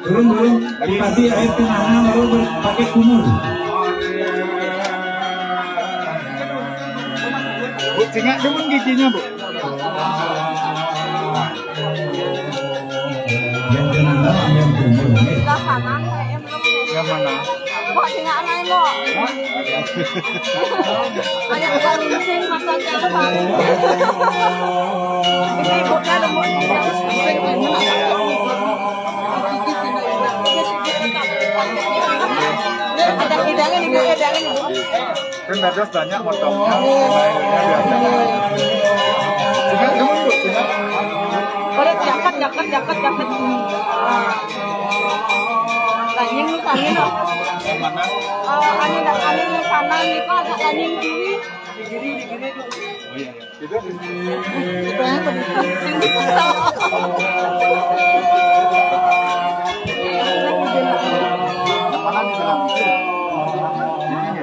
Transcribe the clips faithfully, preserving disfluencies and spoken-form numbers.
Turun, turun. Dikasih air ke mana, baru ber-, pakai kumur. Bu, singak dulu giginya, Bu. Yang kenal yang kumur, ya. Yang mana? Kok singak anak, Mbok? Banyak paling sing mata siapa paling. Ini ibunya ada mau. Ada hidangan, Ibu, hidangan, Ibu. Kan dados banyak motongnya, lainnya biasa. Singkat, kamu ikut, singkat. Pada jaket, jaket, jaket, jaket. Tanying, tanying, loh. Mana? Eh, anu, dah, anu, sana nih, Pak, agak tanying kiri. Di kiri, di kiri, tuh. Oh, iya, iya. Gitu? Itu yang tadi. Yang di sana. Yang mana di dalam? Ini ya?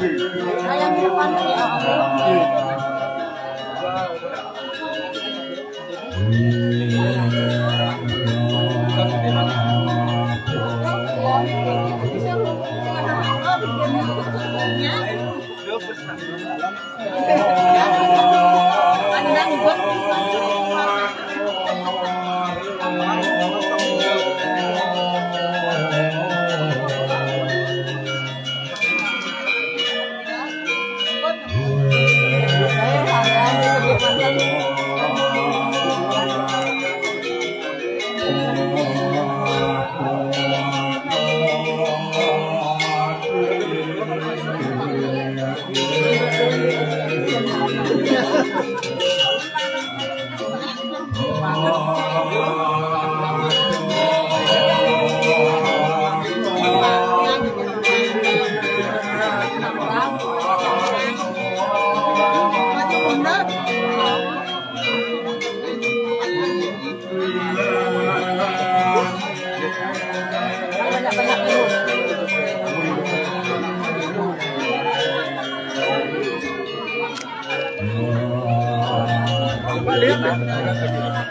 Ini. Yang di depan, ya. Ini.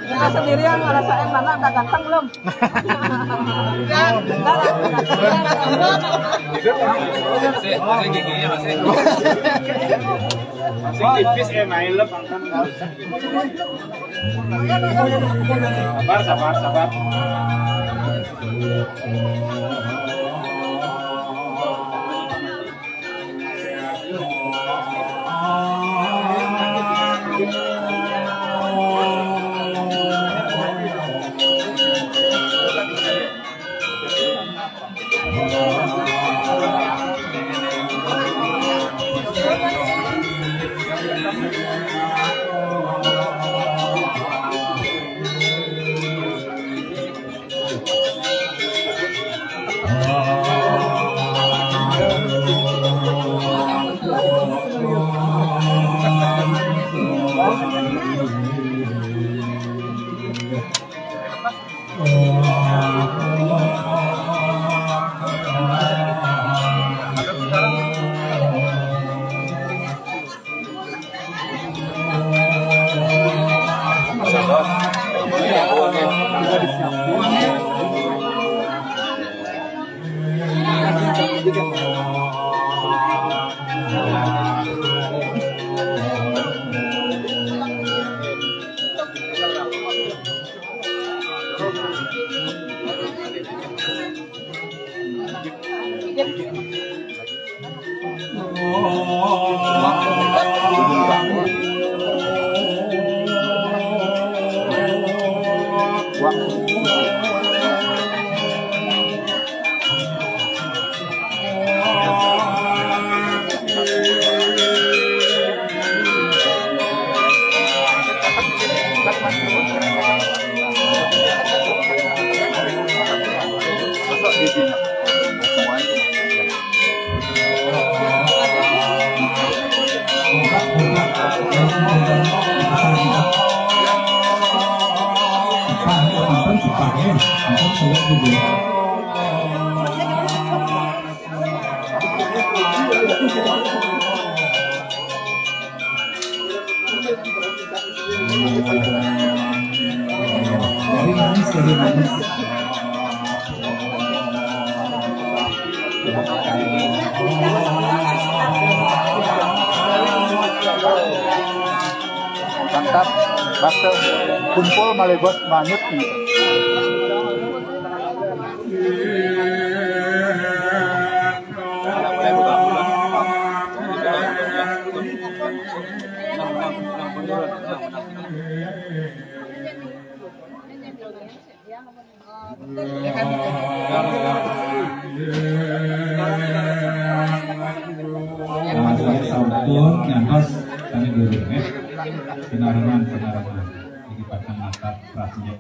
Kita sendiri yang ngerasain mana udah ganteng belum? Udah, udah lah. Masih, masih giginya masih. Masih tipis ya, main lep. Sabar, sabar, sabar. Dari manis, dari manis. Mantap, bakso kumpul malih bos manyut. Nah, saya sampun nyantos kami guru, eh. Pinarengan, pinarengan. Ini pakai mata prasnya.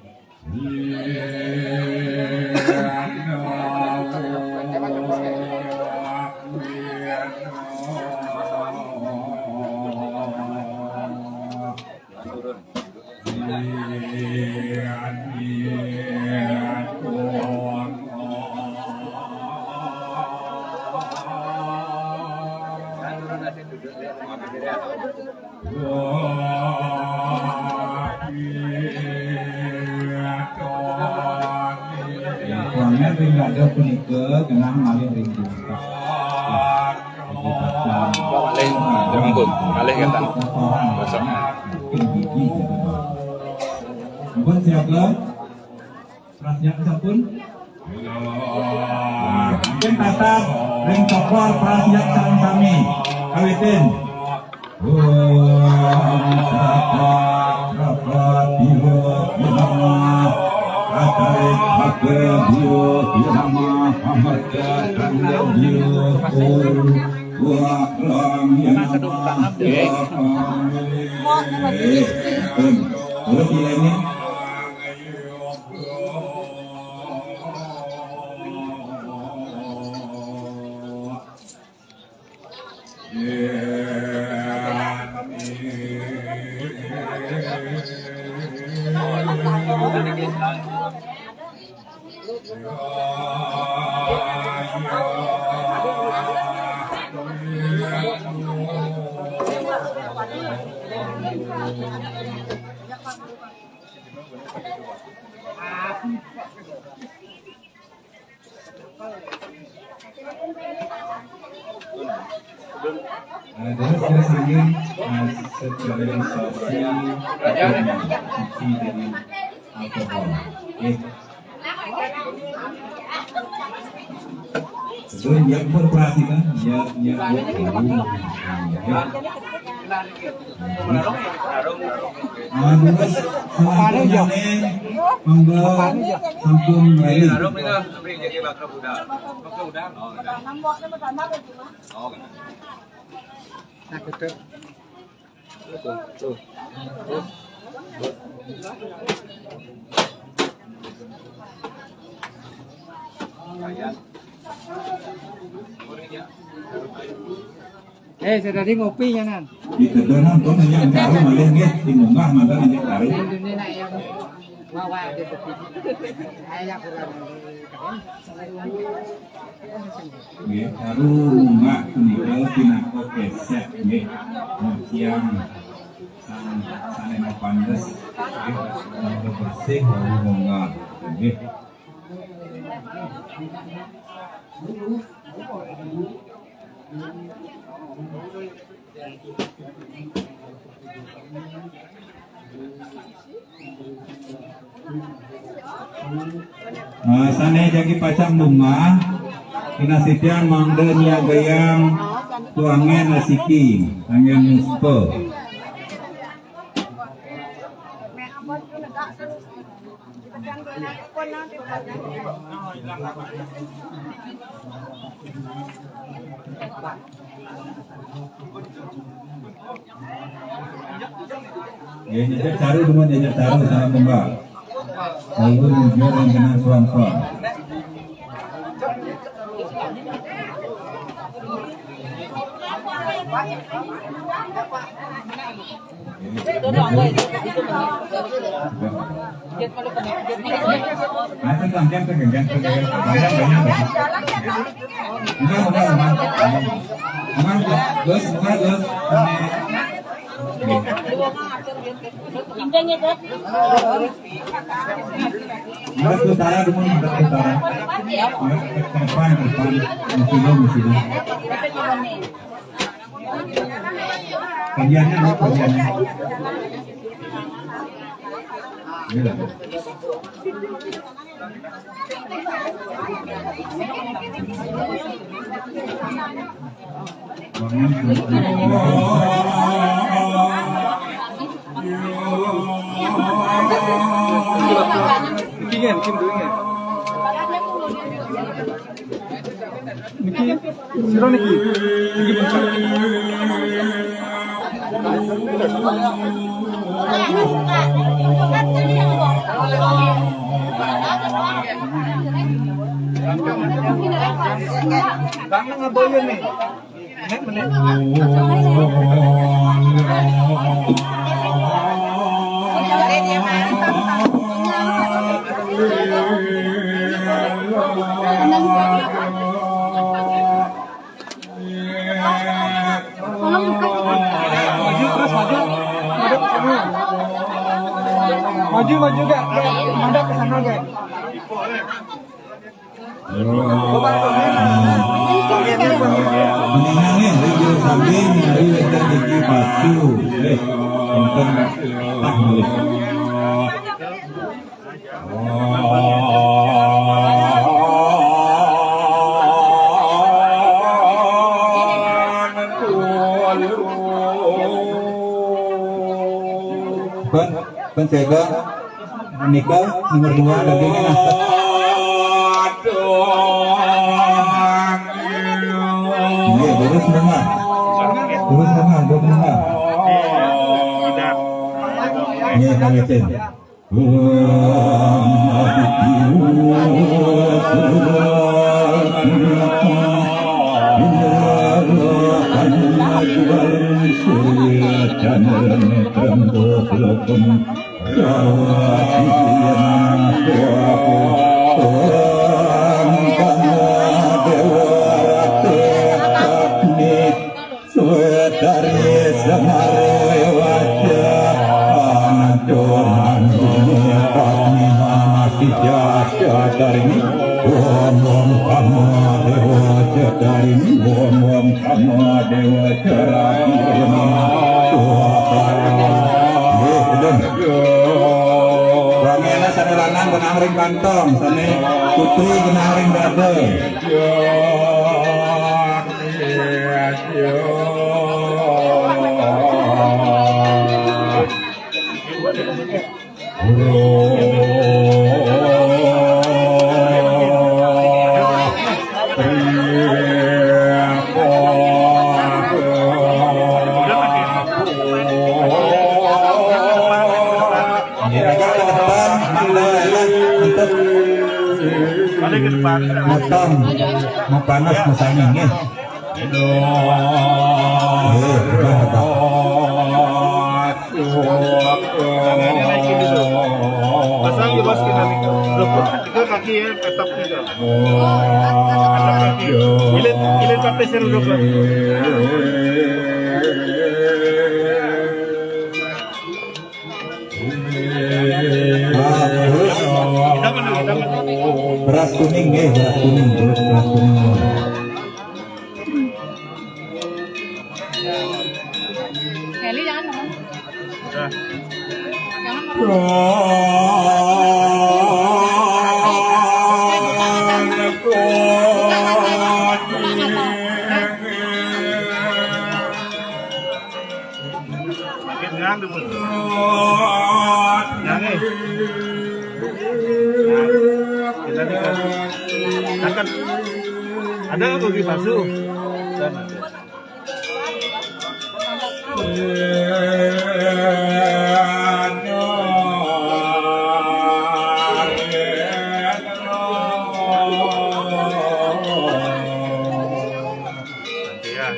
Kurangan ring dada punika genah malih ring punika. Malih, ampun, malih kata. Mungkin gigi. Ampun, siaga. Prasnya sampun. Mungkin tatak ring cokor prasnya sareng sami. Kawitin. Om Sakat Rapat Dio Dinama Katarik Bakal Dio Dinama Pamarga Tanggal Dio Om Wah Ram Yanama Om. Terus ini. Nah, terus kita sambil, nah, sosialisasi konsumsi dari alkohol. Oke. Betul, ya, pun perhatikan, ya, ya, ya, ya. Nah, terus salah satunya nih, monggo sampun mriki. Nah, gitu. Eh, sedadi ngopi nyanan. Ditedonan pun hanya karu malih nggih, dimunggah manten hanya karu. Ini nak yang bawa di tepi. Ayo kurang. Nggih, karu munggah punika pinaka keset nggih. Muciang sang sane mapandes nggih, mangda bersih wau munggah nggih. Nah, sane jagi pacang munggah, kinasitian mangda nyiagayang tuangen asiki, anggen muspa. Ya, nyejak caru, cuma nyejak caru, salam tembak. Lalu jujur dan kenal suam-suam. Terus, terus, terus. Ini. Harus utara dulu, harus utara. Ya, ke depan, ke depan. Masih dulu, masih dulu. Bagiannya, bagiannya. Iya. Niki, sira niki. Niki bencong. Bang, nang aboyan nih. Nek meneh. Maju terus, maju. Madep ke sana. Maju, maju, Kak. Madep ke sana, Kak. Mendingan nih, ringgil samping, mari kita gigi batu. Eh, nonton tak boleh. Pun, pun jaga. Nika nomor dua lagi nih, nah. Iya, terus nengah. Terus nengah, terus nengah. Iya, Kang Yasin. Sutari semare waja ananturan bumi padmina masih jaja taring. Om om kama dewa jataring. Om om kama dewa jataring. Nggih, Gendeng. Wangena sane lanang kenang ring kantong, sane putri kenang ring dada. Balik ke depan. Matang, mau panas misalnya, nggih. Nggih, sudah, sudah. Tangannya naikin dulu. Pasang di bawah skin nanti. Luput. Tiga kaki ya, tetap tiga. Tetap kaki. Ilit, ilit pakai seru dulu. Beras kuning, eh, beras kuning, beras, beras kuning. Nelly, jangan, teman. Jangan, teman. Makin ngang dulu. Ngang, eh. Nah, kita nih kan. Angkat. Ada bagi palsu. Dan ada. Nanti ya.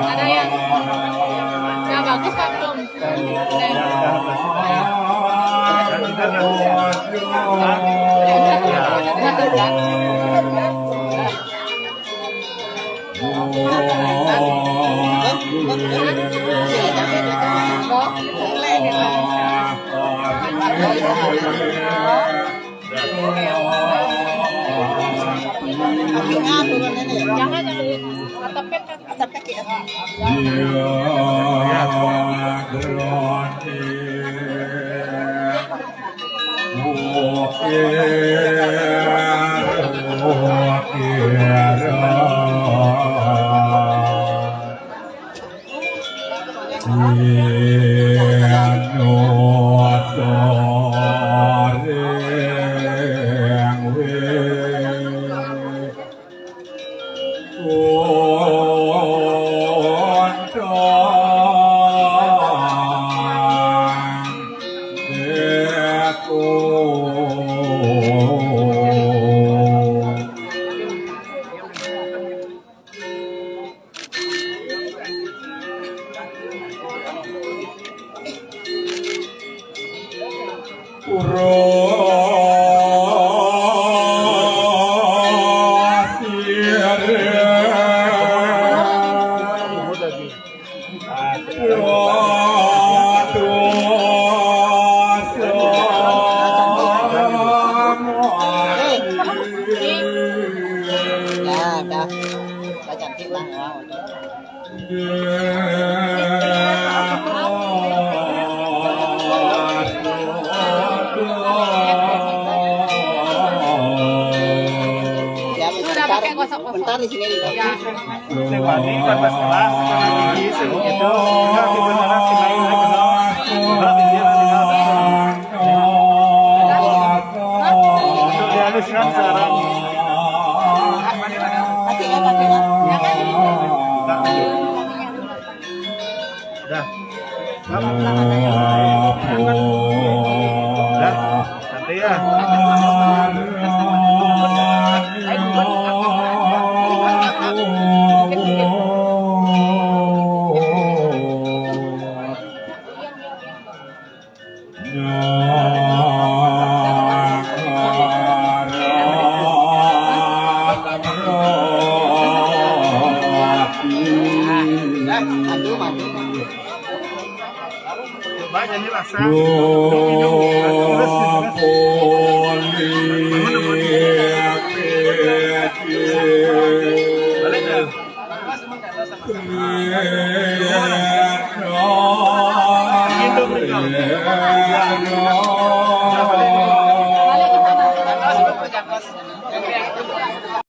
Ada yang, ya, bagus, Pak, belum? Jangan, jangan. Atapnya kan. Atapnya kayak apa? Dah, dah. Dah cantik lah. Ya, bentar, bentar di sini. Ya. Sing wani tambah sebelas, sing gigi, sing itu, enggak, kita malah sing lain, lain, benar. Enggak, dia lagi nonton. Untuk dihaluskan sekarang. Enggak, enggak. Dah. Dah, santai ya. Dah, maju, maju, maju. Coba nyanyi rasa. Terus, terus. Balik dah. Gitu, gitu. Balik ke sana.